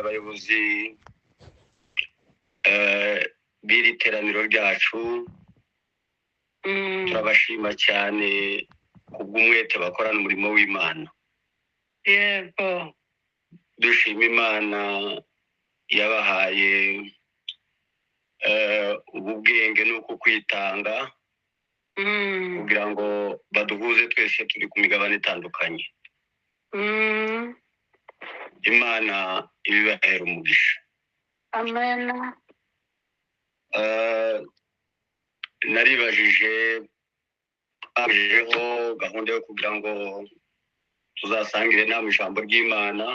Abayobozi b'iri teraniro ryacu, turabashima cyane kubw'umwete bakorana umurimo w'Imana. Yego. Dushima Imana yabahaye ubu bwenge n'uku kwitanga kugira ngo baduhuze twese turi ku migabane itandukanye. Imana ibibahera umugisha. Amen. Naribajije ajeho gahunda yo kugira ngo tuzasangire namwe ijambo ry'Imana.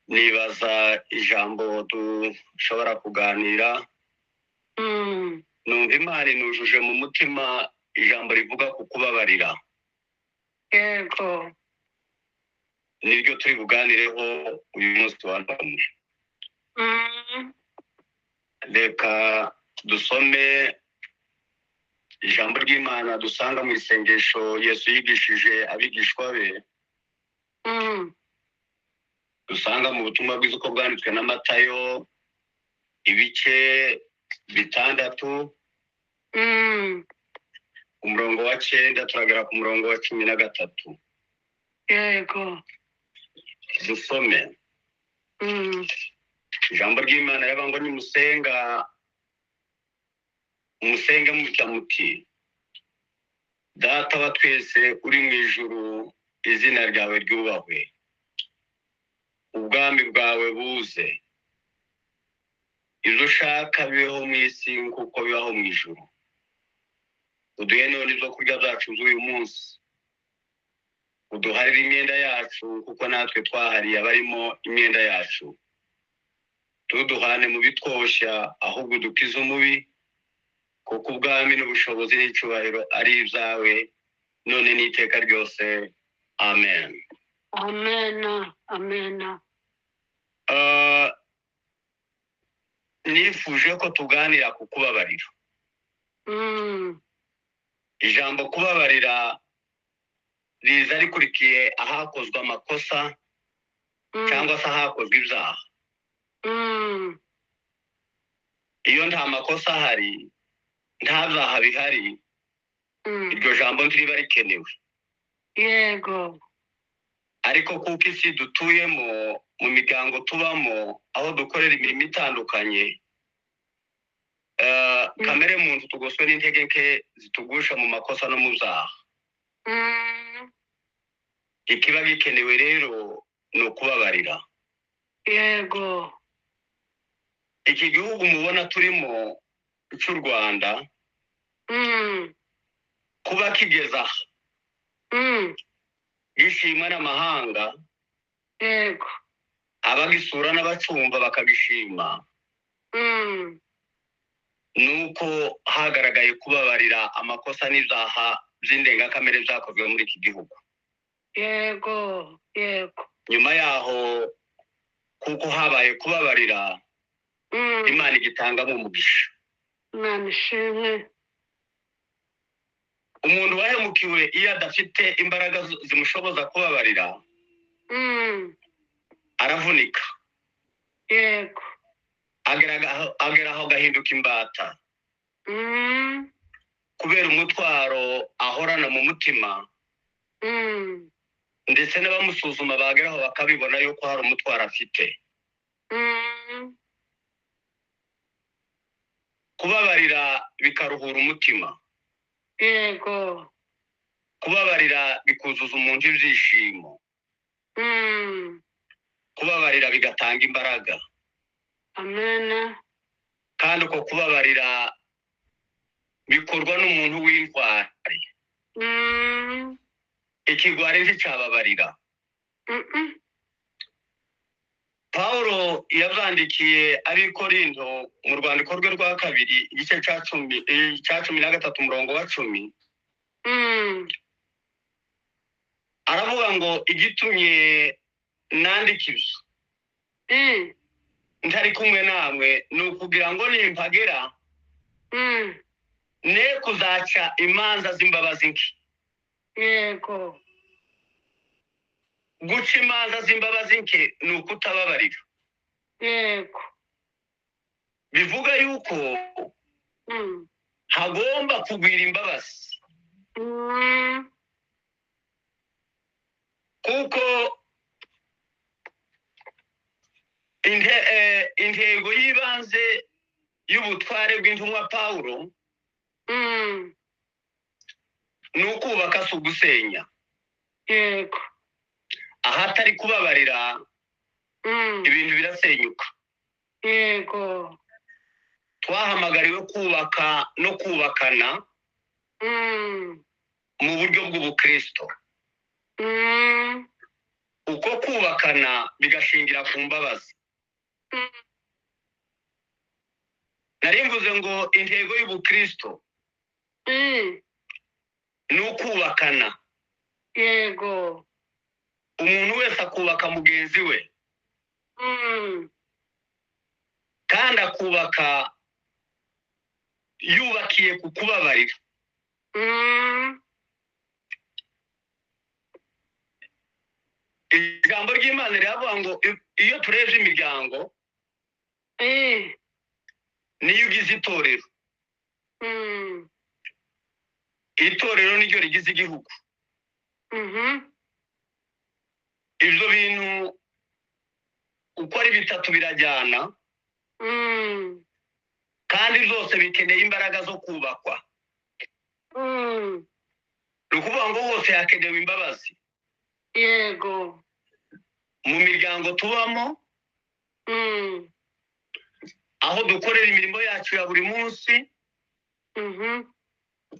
Nibaza ijambo dushobora kuganira. Numva Imana inujuje mu mutima ijambo rivuga ku kubabarira. Yego. Niryo turi buganireho uyu munsi wa none. Reka dusome ijambo ry'Imana dusanga mu isengesho Yesu yigishije abigishwa be. Dusanga mu butumwa bwiza uko bwanditswe na Matayo ibice 6, umurongo wa 9 turagera ku murongo wa 13. Yego. Dusome. Ijambo ry'Imana riravuga ngo nimusenga umusenge mutya muti: Data wa twese uri mu ijuru, izina ryawe ryubahwe, ubwami bwawe buze, ibyo ushaka bibeho mu isi nk'uko bibaho mu ijuru. Uduhe none ibyo kurya byacu by'uyu munsi, uduharire imyenda yacu kuko natwe twahariye abarimo imyenda yacu. Tuduhane mu bitwoshya, ahubwo udukize umubi, kuko ubwami n'ubushobozi n'icyubahiro ari ibyawe none n'iteka ryose. Amen. Amen. Amen. Nifuje ko tuganira ku kubabarira. Ijambo kubabarira riza rikurikiye ahakozwe amakosa cyangwa se ahakozwe ibyaha. Iyo nta makosa ahari, nta byaha bihari, iryo jambo ntiriba rikenewe. Yego. Ariko kuko isi dutuyemo, mu miryango tubamo, aho dukorera imirimo itandukanye, kamere muntu tugoswe n'intege nke zitugusha mu makosa no mu byaha. Ikiba gikenewe rero ni ukubabarira. Yego. Iki gihugu mubona turimo cy'u Rwanda, kuba kigeze aha, gishimwa n'amahanga, Yego. abagisura n'abacumba bakagishima, nuko hagaragaye kubabarira amakosa n'ibyaha by'indengakamere byakozwe muri iki gihugu. Yego, yego. Nyuma yaho kuko habaye kubabarira, Imana igitangamo umugisha. Imana ishimwe. Umuntu wahemukiwe iyo adafite imbaraga zimushoboza kubabarira, aravunika. Yego. Agera aho agahinduka imbata. Kubera umutwaro ahorana mu mutima, ndetse n'abamusuzuma bageraho bakabibona yuko hari umutwaro afite. Kubabarira bikaruhura umutima. Yego. Kubabarira bikuzuza umuntu ibyishimo. Kubabarira bigatanga imbaraga. Amen. Kandi uko kubabarira bikorwa n'umuntu w'intwari. Ikigwari nticyababarira. Paulo yabyandikiye ab'i Korinto mu rwandiko rwe rwa 2 igice cya 13 umurongo wa 10. Aravuga ngo igitumye nandika ibyo ntari kumwe namwe ni ukugira ngo nimpagera ne kuzaca imanza z'imbabazi nke. Yego. Guca imanza z'imbabazi nke ni ukutababarira. Yego. Bivuga yuko hagomba kugwira imbabazi, kuko intego y'ibanze y'ubutware bw'intumwa Pawulo ni ukubaka, si ugusenya. Yego. Ahatari kubabarira, ibintu birasenyuka. Yego. Twahamagariwe kubaka no kubakana mu buryo bw'ubukristo. Uko kubakana bigashingira ku mbabazi. Nari mvuze ngo intego y'ubukristo ni ukubakana. Yego. Umuntu wese akubaka mugenzi we, kandi akubaka yubakiye ku kubabarira. Ijambo ry'Imana riravuga ngo iyo turebye imiryango niyo igize itorero, itorero niryo rigize igihugu. Ibyo bintu uko ari bitatu birajyana, kandi byose bikeneye imbaraga zo kubakwa. Ni ukuvuga ngo hose hakenewe imbabazi. Yego. Mu miryango tubamo, aho dukorera imirimo yacu ya buri munsi,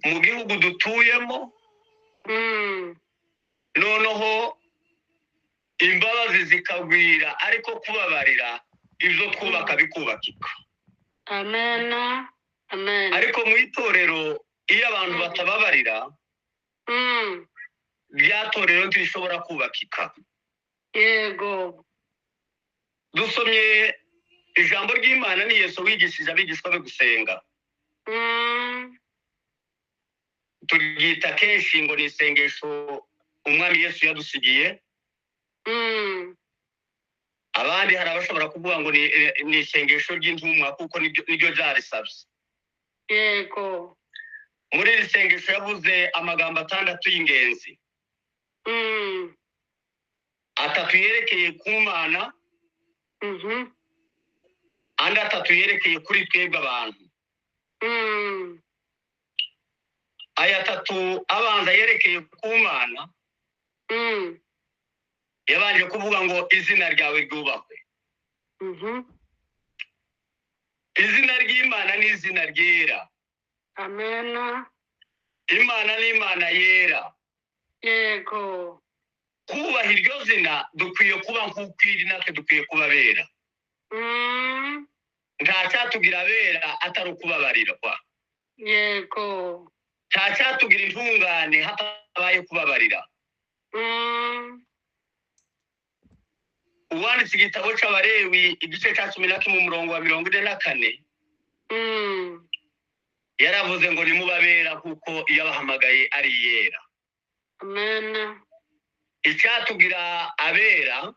mu gihugu dutuyemo, noneho imbabazi zikagwira, ariko kubabarira ibyo twubaka bikubakika. Amen. Amen. Ariko mu itorero iyo abantu batababarira, rya torero ntirishobora kubakika. Yego. Dusomye ijambo ry'Imana, ni Yesu wigishije abigishwa be gusenga. Turyita kenshi ngo ni isengesho umwami Yesu yadusigiye. Abandi hari abashobora kuvuga ngo ni isengesho ry'intumwa, kuko niryo ryarisabye. Yego. Muri iri sengesho yavuze amagambo 6 y'ingenzi. 3 yerekeye ku Mana, andi 3 yerekeye kuri twebwe abantu. Aya 3 abanza yerekeye ku Mana, yabanje kuvuga ngo izina ryawe ryubahwe. Izina ry'Imana ni izina ryera. Amen. Imana ni Imana yera. Yego. Kubaha iryo zina dukwiye kuba nk'uko iri, natwe dukwiye kuba bera. Nta cyatugira abera atari ukubabarirwa. Yego. Nta cyatugira intungane hatabaye kubabarira. Uwanditse igitabo c'Abalewi igice cya 11 umurongo wa 44, yaravuze ngo nimubabera kuko yabahamagaye ari yera. Amen. Icyatugira abera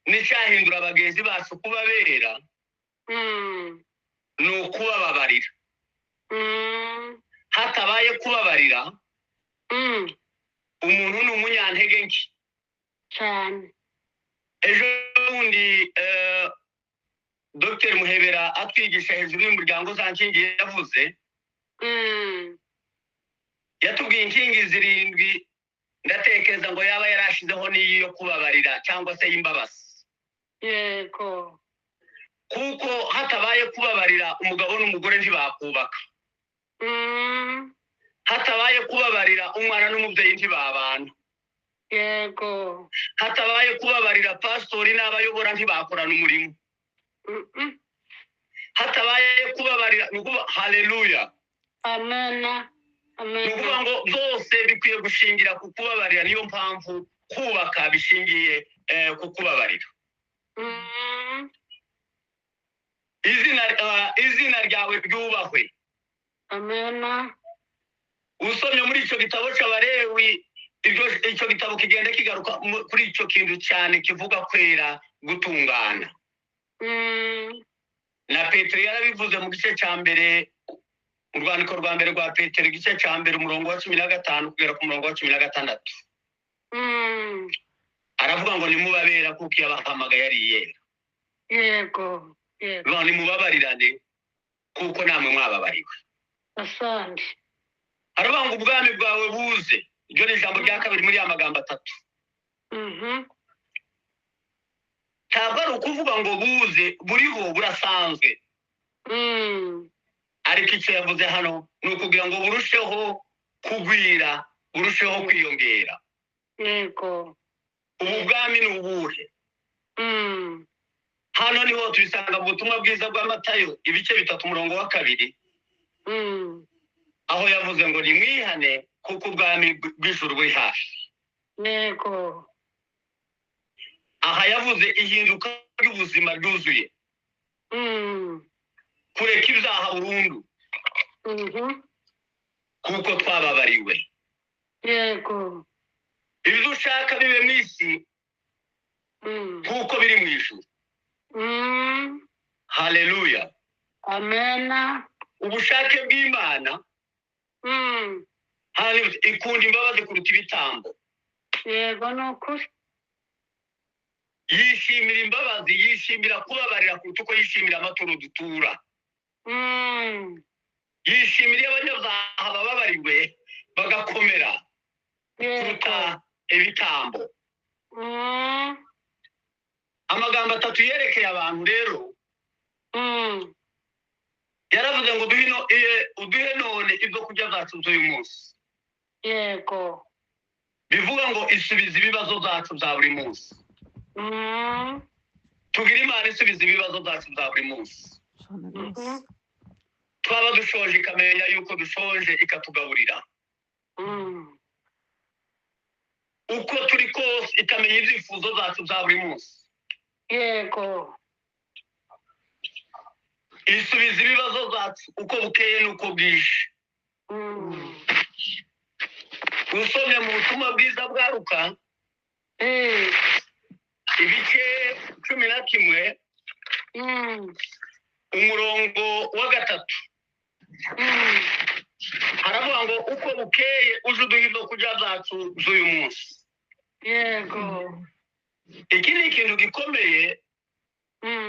n'icyahindura bagenzi bacu kuba bera, ni ukubababarira. Hatabaye kubabarira, umuntu ni umunyantege nke cyane. Ejo bundi Dr Muhebera atwigisha hejuru y'umuryango za nkingi yavuze, yatubwiye inkingi 7, ndatekereza ngo yaba yarashizeho n'iyo kubabarira cyangwa se y'imbabazi. Yego. Kuko hatabaye kubabarira, umugabo n'umugore ntibakubaka. Hatabaye kubabarira, umwana n'umubyeyi ntibabana. Yego. Hatabaye kubabarira, pastori n'abayobora ntibakorana umurimo. Hatabaye kubabarira, ni ukuvuga haleluya. Amen. Amen. Ni ukuvuga ngo byose bikwiye gushingira ku kubabarira, niyo mpamvu kubaka bishingiye ku kubabarira. Izina ryawe ryubahwe. Amen. Usomye muri icyo gitabo c'Abalewi Icyo gitabo kigenda kigaruka kuri icyo kintu cyane kivuga kwera, gutungana. Na Petero yarabivuze mu gice cya mbere, mu rwandiko rwa mbere rwa Petero, igice cya mbere, umurongo wa 15 kugera ku murongo wa 16. Aravuga ngo nimubabera kuko iyo abahamagaye ari iyera. Yego, yego. Bivuga ngo nimubabarirane kuko namwe mwababariwe. Asante. Aravuga ngo ubwami bwawe buze. Iryo ni ijambo rya kabiri muri ya magambo atatu. Ntabwo ari ukuvuga ngo buze, buriho, burasanzwe. Ariko icyo yavuze hano ni ukugira ngo burusheho kugwira, burusheho kwiyongera. Ubu bwami ni ubuhe? Hano niho tubisanga mu butumwa bwiza bwa Matayo, ibice 3, umurongo wa 2, aho yavuze ngo nimwihane kuko ubwami bw'ijuru buri hafi. Aha yavuze ihinduka ry'ubuzima ryuzuye, kureka ibyaha burundu, kuko twababariwe. Ibyo ushaka bibe mu isi kuko biri mu ijuru. Haleluya. Amena. Ubushake bw'Imana, haleluya, ikunda imbabazi kuruta ibitambo. Yego, ni ukuri. Yishimira imbabazi, yishimira kubabarira kuruta uko yishimira amaturo dutura. Yishimira iyo abanyabyaha bababariwe bagakomera kuruta ibitambo. Amagambo atatu yerekeye abantu rero, yaravuze ngo uduhe none ibyo kurya byacu by'uyu munsi. Bivuga ngo isubiza ibibazo byacu bya buri munsi. Tugira Imana isubiza ibibazo byacu bya buri munsi. Cyane rwose. Twaba dushonje ikamenya yuko dushonje, ikatugaburira. Uko turi kose ikamenya ibyifuzo byacu bya buri munsi. Isubiza ibibazo byacu uko bukeye n'uko bwije. Usomye mu butumwa bwiza bwa Luka, ibice 11, umurongo wa 3, haravuga ngo uko bukeye uje uduha ibyo kurya byacu by'uyu munsi. Iki ni ikintu gikomeye.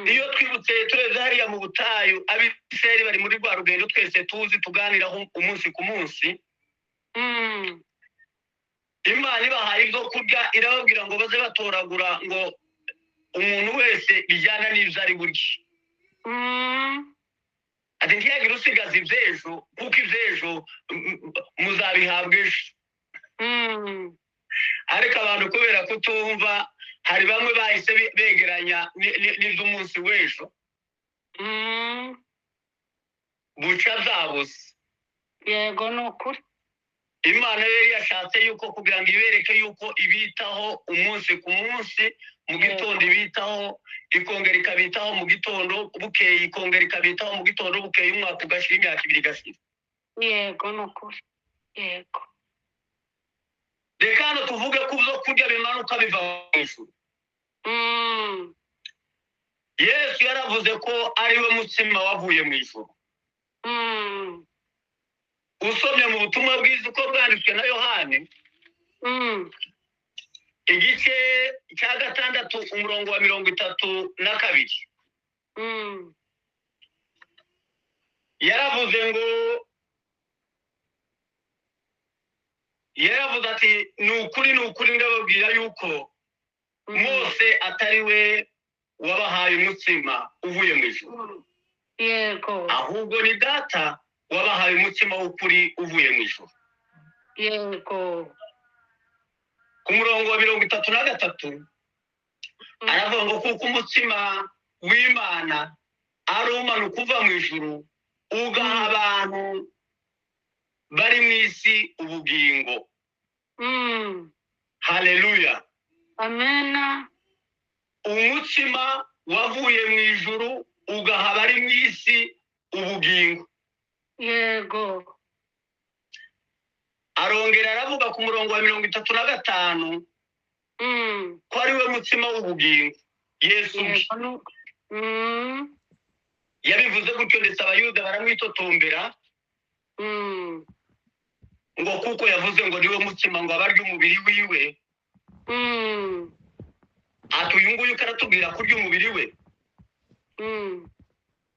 Iyo twibutse, turebye hariya mu butayu, Abisirayeli bari muri rwa rugendo twese tuzi, tuganiraho umunsi ku munsi. Imana ibahaye ibyo kurya, irababwira ngo baze batoragura, ngo umuntu wese bijyana n'ibyo ari burye. Ati ntiyagire usigaza iby'ejo, kuko iby'ejo muzabihabwa ejo. Ariko abantu kubera kutumva, hari bamwe bahise begeranya n'iby'umunsi w'ejo, buca zabuze. Yego, ni ukuri. Imana rero yashatse yuko kugira ngo ibereke yuko ibitaho umunsi ku munsi, mu gitondo ibitaho, ikongera ikabitaho mu gitondo bukeye, ikongera ikabitaho mu gitondo bukeye, umwaka ugashira, imyaka 2 igashira. Yego, ni ukuri. Yego. Reka hano tuvuge ko ibyo kurya bimanuka biva mu ijuru. Yesu yaravuze ko ari we mutsima wavuye mu ijuru. Usomye mu butumwa bwiza uko bwanditswe na Yohani, igice cya 6, umurongo wa 32, yaravuze ngo, yaravuze ati ni ukuri, ni ukuri ndababwira yuko Mose atari we wabahaye umutsima uvuye mu ijuru. Ahubwo ni Data wabahaye umutsima w'ukuri uvuye mu ijuru. Ku murongo wa 33, aravuga ngo kuko umutsima w'Imana ari umanuka uva mu ijuru ugaha abantu bari mu isi ubugingo. Haleluya. Amena. Umutsima wavuye mu ijuru ugaha abari mu isi ubugingo. Arongera aravuga ku murongo wa 35 ko ari we mutsima w'ubugingo, Yesu ubwe. Yego ni ukuri. Yabivuze gutyo, ndetse Abayuda baramwitotombera ngo kuko yavuze ngo niwe mutsima, ngo abarya umubiri wiwe. Ati uyu nguyu karatubwira kurya umubiri we.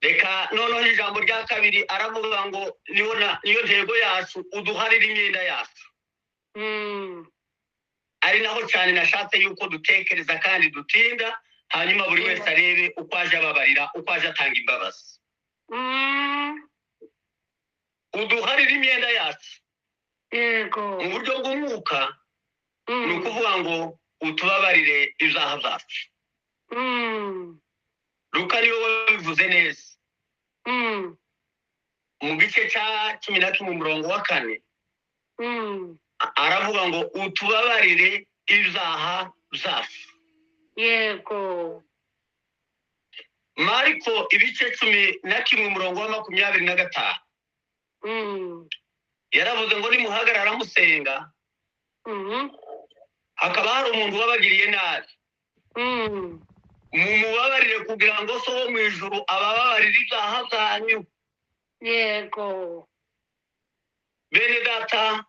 Reka noneho ijambo rya kabiri aravuga ngo niyo niyo ntego yacu, uduharire imyenda yacu. Ari naho cyane nashatse yuko dutekereza kandi dutinda, hanyuma buri wese arebe uko aje ababarira, uko aje atanga imbabazi. Uduharire imyenda yacu. Yego. Mu buryo bw'umwuka ni ukuvuga ngo utubabarire ibyaha byacu. Luka niwe wabivuze neza mu gice cya 11 umurongo wa 4. Aravuga ngo utubabarire ibyaha byacu. Yego. Mariko ibice 11 umurongo wa 25. Yaravuze ngo nimuhagarara musenga, hakaba hari umuntu wabagiriye nabi, mumubabarire kugira ngo So wo mu ijuru abababarire ibyaha byanyu. Yego. Bene data,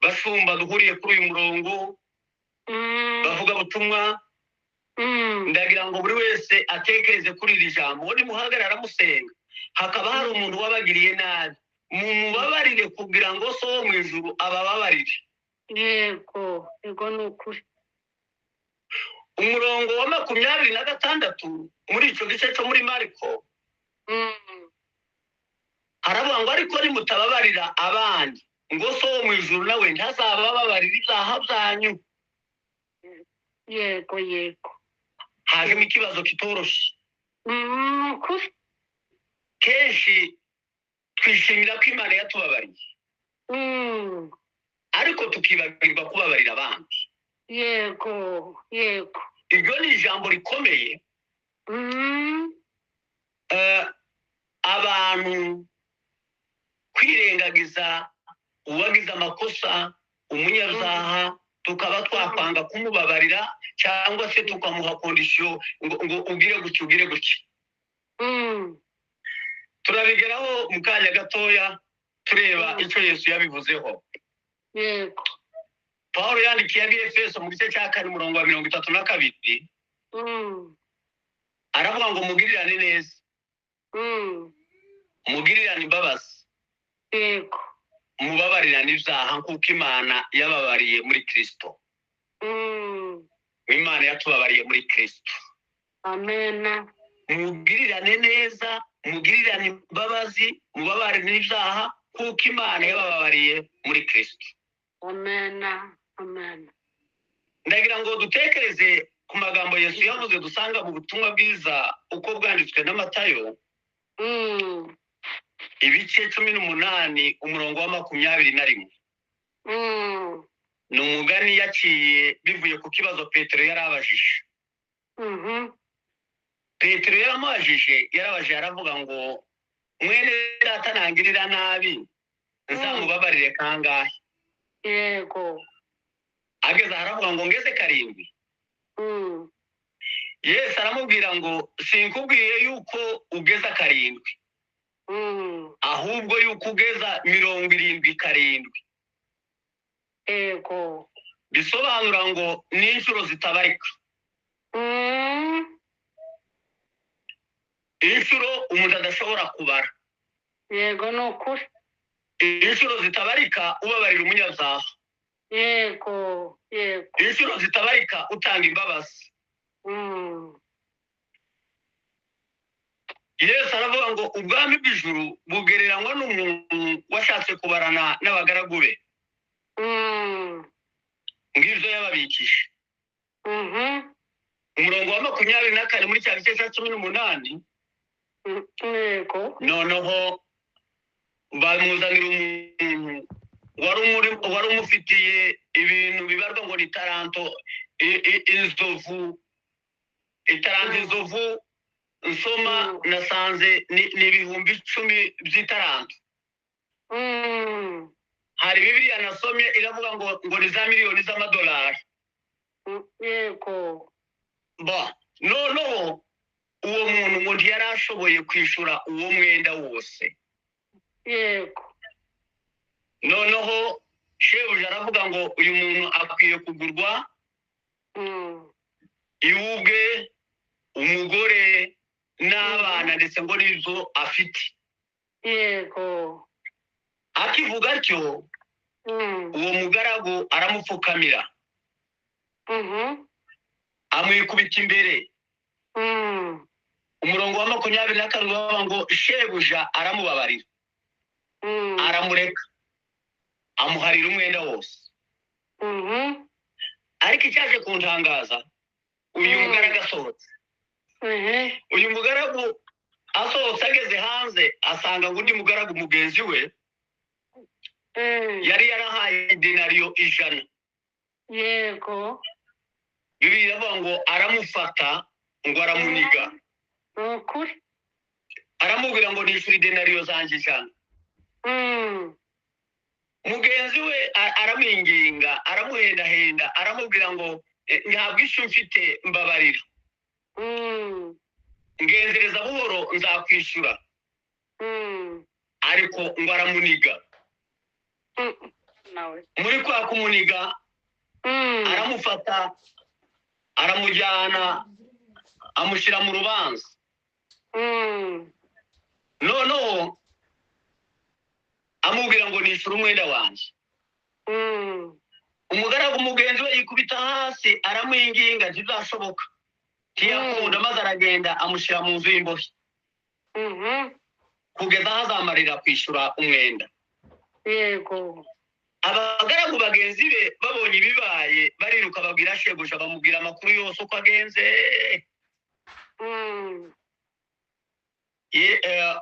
bashumba duhuriye kuri uyu murongo, bavuga butumwa, ndagira ngo buri wese atekereze kuri iri jambo ngo nimuhagarara musenga, hakaba hari umuntu wabagiriye nabi, mumubabarire kugira ngo So wo mu ijuru abababarire. Yego, yego ni ukuri. Umurongo wa 26 muri icyo gice cyo muri Mariko haravuga ngo ariko nimutababarira abandi, ngo So wo mu ijuru nawe ntazabababarira ibyaha byanyu. Yego, yego. Hajemo ikibazo kitoroshye. Ni ukuri. Kenshi twishimira ko Imana yatubabariye, ariko tukibagirwa kubabarira abandi. Yego, yego. Iryo ni ijambo rikomeye. Abantu kwirengagiza uwagize amakosa, umunyabyaha, tukaba twakwanga kumubabarira cyangwa se tukamuha condition ngo ugire gutya, ugire gutya. Turabigeraho mu kanya gatoya tureba icyo Yesu yabivuzeho. Yego. Pawulo yandikiye Abefeso mu gice cya 4 umurongo wa 32. Aravuga ngo mugirirane neza, mugirirane imbabazi, Yego. mubabarirane ibyaha nk'uko Imana yababariye muri Kristo. Imana yatubabariye muri Kristo. Amena. Mugirirane neza, mugirirane imbabazi, mubabarirane ibyaha nk'uko Imana yababariye muri Kristo. Amena. Amena. Ndagira ngo dutekereze ku magambo Yesu yavuze dusanga mu butumwa bwiza uko bwanditswe na Matayo, ibice 18 umurongo wa 21. Ni umugani yaciye bivuye ku kibazo Petero yarabajije. Petero yaramubajije, yarabajije aravuga ngo mwene data nangirira nabi nzamubabarire kangahe? Yego. Ageze aravuga ngo ngeze 7. Yesu aramubwira ngo sinkubwiye yuko ugeza 7, ahubwo yuko ugeza 77. Yego. Bisobanura ngo ni inshuro zitabarika. Inshuro umuntu adashobora kubara. Yego ni ukuri. Inshuro zitabarika ubabarira umunyabyaha. Yego, yego. Inshuro zitabarika utanga imbabazi. Yesu aravuga ngo ubwami bw'ijuru bugereranywa n'umuntu washatse kubarana n'abagaragu be. Ngibyo yababikije. Umurongo wa 24 muri cya gice cya 18. Yego. Noneho bamuzanira umuntu wari umufitiye ibintu bibarwa ngo ni taranto inzovu, itaranto inzovu nsoma nasanze ni 10,000 by'itaranto. Hari Bibiliya nasomye iravuga ngo ni za miliyoni z'amadolari. Yego. Ba noneho uwo muntu ngo ntiyari ashoboye kwishyura uwo mwenda wose. Yego. Noneho shebuja aravuga ngo uyu muntu akwiye kugurwa iwe ubwe, umugore n'abana, ndetse ngo n'ibyo afite. Yego. Akivuga atyo, uwo mugaragu aramupfukamira, amwikubita imbere. Umurongo wa 27 bavuga ngo shebuja aramubabarira, aramureka, amuharira umwenda wose. Ariko icyaje kuntangaza, uyu mugaragu asohotse, uyu mugaragu asohotse ageze hanze asanga ngo undi mugaragu mugenzi we yari yarahaye denariyo 100. Yego. Bibiliya iravuga ngo aramufata ngo aramuniga. Ukuri. Aramubwira ngo nishyura denariyo zanjye 100. Mugenzi we aramwinginga, aramuhendahenda, aramubwira ngo ntabwo icyo mfite, mbabarira, ngenzereza buhoro nzakwishyura. Ariko ngo aramuniga. Muri kwa kumuniga, aramufata aramujyana amushyira mu rubanza. Noneho amubwira ngo nishyura umwenda wanjye. Umugaragu mugenzi we yikubita hasi aramwinginga, ntibizashoboka, ntiyakunda, maze aragenda amushyira mu nzu y'imbohe kugeza aho azamarira kwishyura umwenda. Yego. Abagaragu bagenzi be babonye ibibaye bariruka babwira shebuja, bamubwira amakuru yose uko agenze.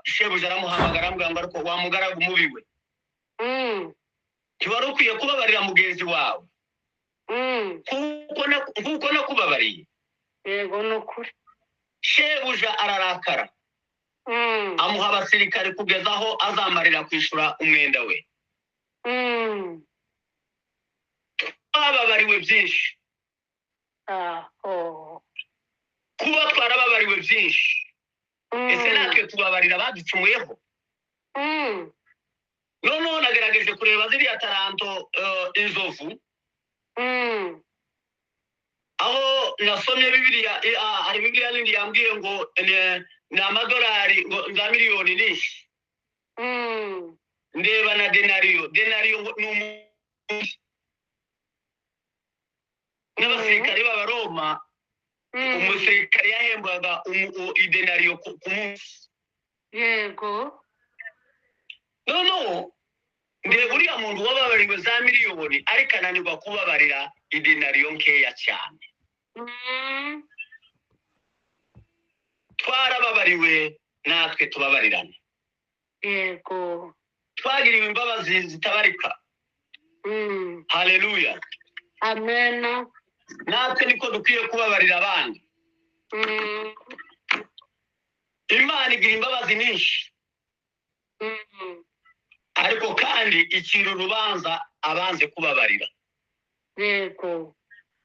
Shebuja aramuhamagara aramubwira ngo ariko wa mugaragu mubi we, ntiwari ukwiye kubabarira mugenzi wawe nkuko nakubabariye? Yego, ni ukuri. Shebuja ararakara, amuha abasirikare kugeza aho azamarira kwishyura umwenda we. Twababariwe byinshi. Kuba twarababariwe byinshi, ese natwe tubabarira abaducumuyeho? Noneho nagerageje kureba ziriya taranto inzovu, aho nasomye Bibiliya, hari Bibiliya nindi yambwiye ngo ni amadolari ngo za miliyoni nyinshi. Ndeba na denariyo, denariyo ngo ni umunsi n'abasirikare b'Abaroma, umusirikare yahembwaga idenariyo ku munsi. Yego. Noneho ndeba uriya muntu wababariwe za miliyoni ariko ananirwa kubabarira idenariyo nkeya cyane. Twarababariwe, natwe tubabarirane. Yego. Twagiriwe imbabazi zitabarika. Haleluya. Amen. Natwe niko dukwiye kubabarira abandi. Imana igira imbabazi nyinshi, ariko kandi icira urubanza abanze kubabarira. Yego.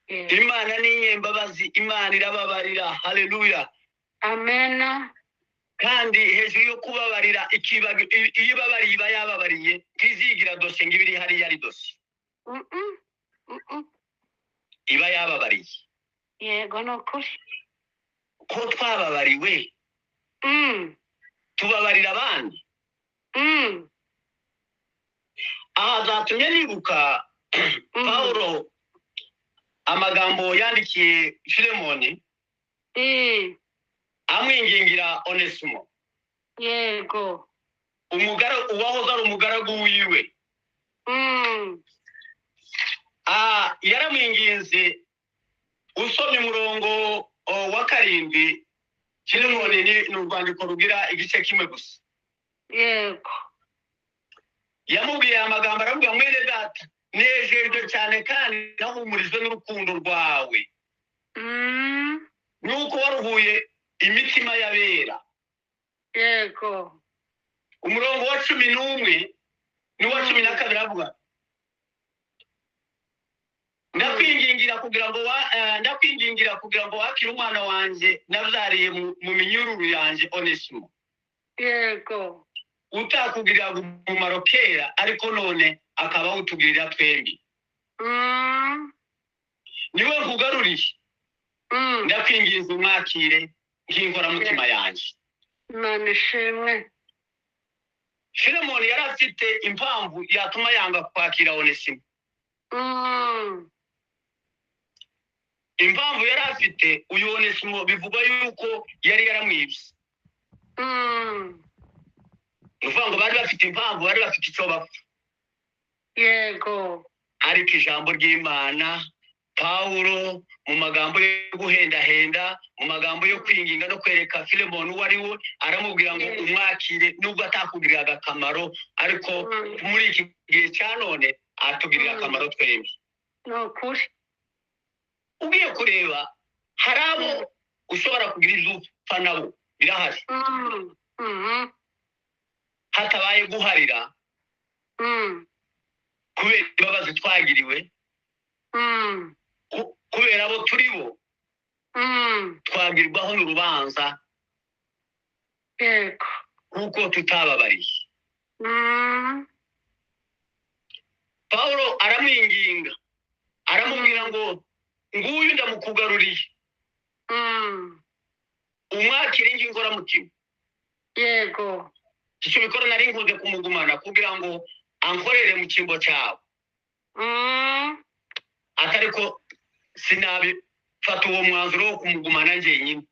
Imana ni inyembabazi, Imana irababarira. Haleluya. Amen. Kandi hejuru yo kubabarira, iyo ibabariye iba yababariye, ntizigira dosiye ngo ibe iri hariya ari dosiye. Iba yababariye. Yego, ni ukuri. Ko twababariwe, tubabarira abandi. Aha zatumye nibuka Pawulo amagambo yandikiye Filemoni, amwingingira Onesimo. Yego. Uwahoze ari umugaragu wiwe. Yaramwinginze. Usomye umurongo wa 7, Filemoni ni urwandiko rugira igice kimwe gusa. Yego. Yamubwiye amagambo aramubwira, mwene data, nejejwe cyane kandi nahumurijwe n'urukundo rwawe, nuko waruhuye imitima y'abera. Yego. Umurongo wa 11 n'uwa 12 avuga Kugira ngo ndakwingingira kugira ngo wakire umwana wanjye nabyariye mu minyururu yanjye, Onesimo, utakugirira umumaro kera, ariko none akaba awutugirira twembi. Niwe nkugaruriye. Ndakwinginze umwakire nk'inkoramutima yanjye. Imana ishimwe. Filemoni yari afite impamvu yatuma yanga kwakira Onesimo. Impamvu yari afite, uyu Onesimo bivugwa yuko yari yaramwibye. Ni ukuvuga ngo bari bafite impamvu, bari bafite icyo bapfa. Ariko ijambo ry'Imana, Pawulo mu magambo yo guhendahenda, mu magambo yo kwinginga no kwereka Filemoni uwo ari we, aramubwira ngo umwakire nubwo atakugiriraga akamaro, ariko muri iki gihe cya none atugirira akamaro twembi. Ni ukuri. Ugiye kureba, hari abo ushobora kugira ibyo upfa nabo, birahari, hatabaye guharira kubera imbabazi twagiriwe, kubera abo turi bo, twagirwaho n'urubanza kuko tutababariye. Pawulo aramwinginga, aramubwira ngo nguyu ndamukugaruriye, umwakire nk'inkoramutima. Icyo bikora nari nkunze kumugumana kugira ngo ankorere mu cyimbo cyawe, atari ko sinabifata uwo mwanzuro wo kumugumana njyenyine,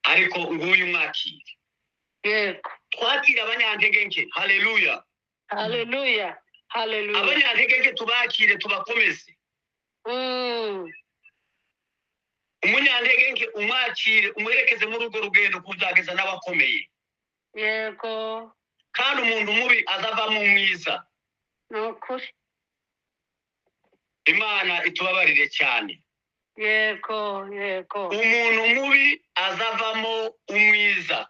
ariko nguyu mwakire. Twakire abanyantege nke. Haleluya. Haleluya, haleluya. Abanyantege nke tubakire, tubakomeze. Umunyantege nke umwakire, umuherekeze muri urwo rugendo kuzageza n'abakomeye. Kandi umuntu mubi azavamo umwiza. Ni ukuri. Imana itubabarire cyane. yego yego Umuntu mubi azavamo umwiza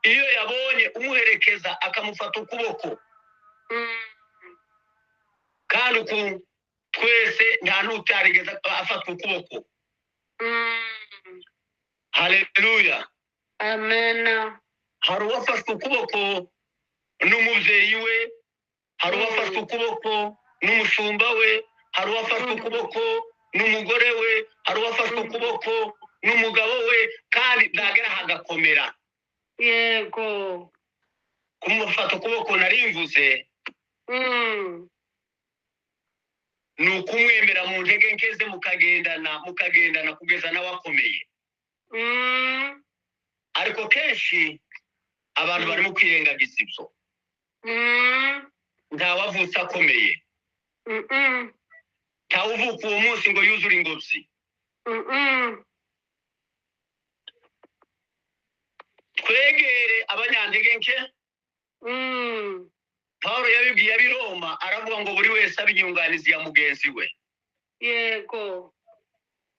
iyo yabonye umuherekeza, akamufata ukuboko. Kandi uku twese nta n'utarigeze afatwa ukuboko. Haleluya. Amena. Hari uwafashwe ukuboko n'umubyeyi we, hari uwafashwe ukuboko n'umushumba we, hari uwafashwe ukuboko n'umugore we, hari uwafashwe ukuboko n'umugabo we, kandi byagera hagakomera. Kumufata ukuboko narimvuze ni ukumwemera mu ntege nke ze, mukagendana, mukagendana kugeza nawe akomeye. Ariko kenshi abantu barimo kwirengagiza ibyo. Ntawavutse akomeye. Ntawuvuka uwo munsi ngo yuzure ingobyi. Twegere abanyantege nke. Paul yabibwiye ab'i Roma, aravuga ngo buri wese abe inyunganizi ya mugenzi we.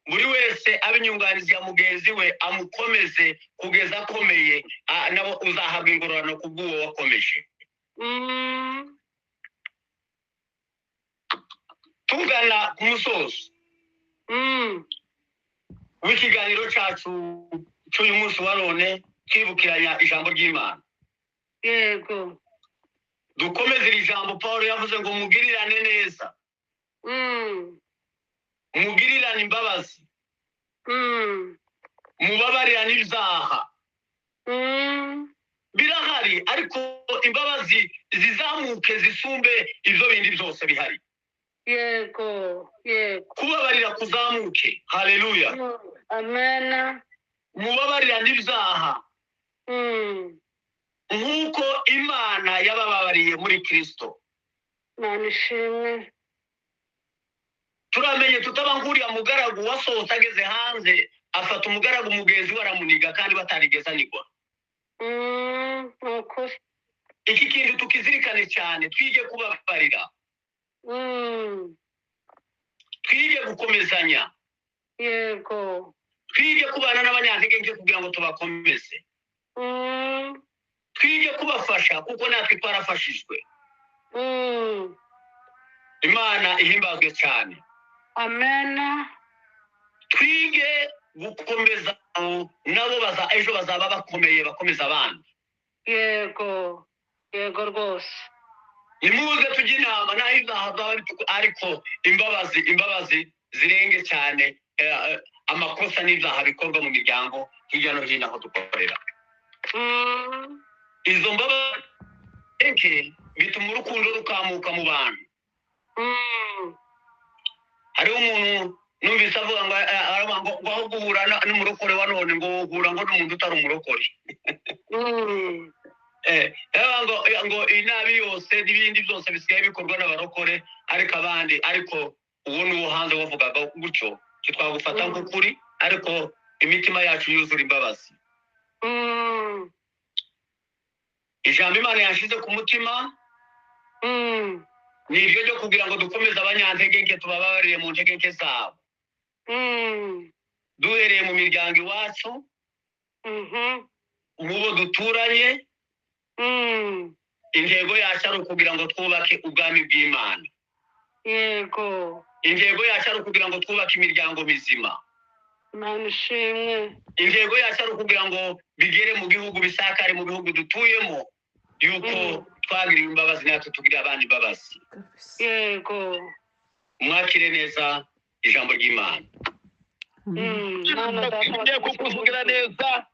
Buri wese abe inyunganizi ya mugenzi we, amukomeze kugeza akomeye. Nawe uzahabwa ingororano kubw'uwo wakomeje. Tugana ku musozo w'ikiganiro cyacu cy'uyu munsi wa none, twibukiranya ijambo ry'Imana. Dukomeze iri jambo Paul yavuze ngo mugirirane neza, mugirirane imbabazi, mubabarirane ibyaha. Birahari, ariko imbabazi zizamuke zisumbe ibyo bindi byose bihari. yego yego Kubabarira kuzamuke. Haleluya. Amena. Mubabarirane ibyaha nk'uko Imana yabababariye muri Kristo. Imana ishimwe. Turamenye tutaba nk'uriya mugaragu wasohotse, ageze hanze afata umugaragu mugenzi we aramuniga, kandi batarigeze anigwa. Ni ukuri. Iki kintu tukizirikane cyane, twige kubabarira, twige gukomezanya, twige kubana n'abanyantege nke kugira ngo tubakomeze, twige kubafasha kuko natwe twarafashijwe. Imana ihimbazwe cyane. Amen. Twige gukomeza nabo baza ejo bazaba bakomeye, bakomeza abandi. Yego, yego rwose. Nimuze tujye inama, naho ibyaha byaba ariko imbabazi, imbabazi zirenge cyane amakosa n'ibyaha bikorwa mu miryango hirya no hino aho dukorera. Izo mbabazi bituma urukundo rukamuka mu bantu. Hariho umuntu numvise avuga ngo aravuga ngo aho guhura n'umurokore wa none, ngo uhura ngo n'umuntu utari umurokore. Ngo inabi yose n'ibindi byose bisigaye bikorwa n'abarokore, ariko abandi, ariko uwo ni uwo hanze wavugaga gutyo, twagufata nk'ukuri, ariko imitima yacu yuzura imbabazi. Ijambo Imana yashyize ku mutima ni iryo ryo kugira ngo dukomeze abanyantege nke, tubababarire mu ntege nke zabo, duhereye mu miryango iwacu, mu bo duturanye. Intego yacu ari ukugira ngo twubake ubwami bw'Imana. Yego. Intego yacu ari ukugira ngo twubake imiryango mizima. Imana ishimwe. Intego yacu ari ukugira ngo bigere mu gihugu, bisakare mu bihugu dutuyemo, yuko twagiriwe imbabazi natwe tugirire abandi imbabazi. Yego. Mwakire neza ijambo ry'Imana. Mana data. Tugiye kukuvugira neza.